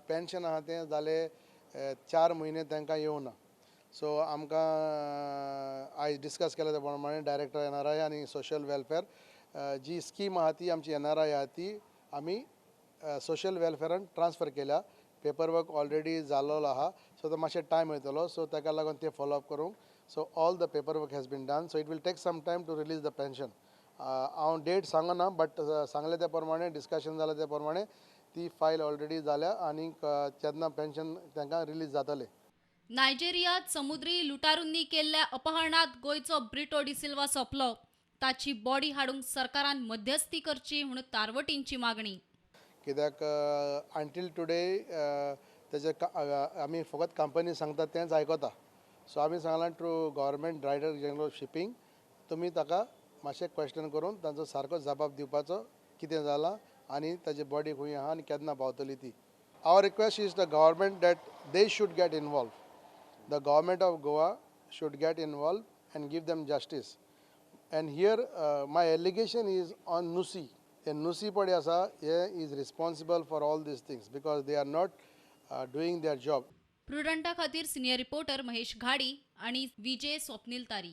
Pension आहा तें जाले 4 म्हयने तांकां येवना. सो आमकां आयज डिस्कस केलें त्या प्रमाणे डायरेक्टर एनआरआय आनी सोशल वेलफेअर, जी स्कीम आहा ती आमची एनआरआय आहा ती आमी सोशल वेलफेअरान ट्रान्सफर केल्या. पेपर वर्क ऑलरेडी जाल्लो आहा, सो तो मातशें टायम वयतलो. सो ताका लागून ते फॉलोअप करूंक. So all the paper work has been done, so it will take some time to release the pension. हांव डेट सांगना, बट सांगले त्या प्रमाणे, डिस्कशन जालें त्या प्रमाणे ती फायल ऑलरेडी जाल्या आनी तेन्ना पेन्शन तांकां रिलीज जातलें. नायजेरियात समुद्री लुटारूंनी केल्ल्या अपहरणात गोंयचो ब्रिटो डिसिल्वा सोंपलो. ताची बॉडी हाडूंक सरकारान मध्यस्थी करची म्हूण तारवटींची मागणी. कित्याक अंटील टुडे तेजे आमी फकत कंपनी सांगता तेंच आयकता. सो आमी सांगलां to government, Director General of Shipping, तुमी ताका मातशें क्वेश्चन करून तांचो सारको जबाब दिवपाचो, कितें जालां आनी ताजी बॉडी खंय आहा आनी केन्ना पावतली ती. Our request is the government that they should get involve. The government of Goa should get involve and give them justice. And here my allegation is on NUSI. हे नुसी पळय आसा, हे is responsible for all these things because they are not doing their job. प्रुडंटा खातीर senior reporter Mahesh Ghadi आणि विजय स्वप्नील तारी.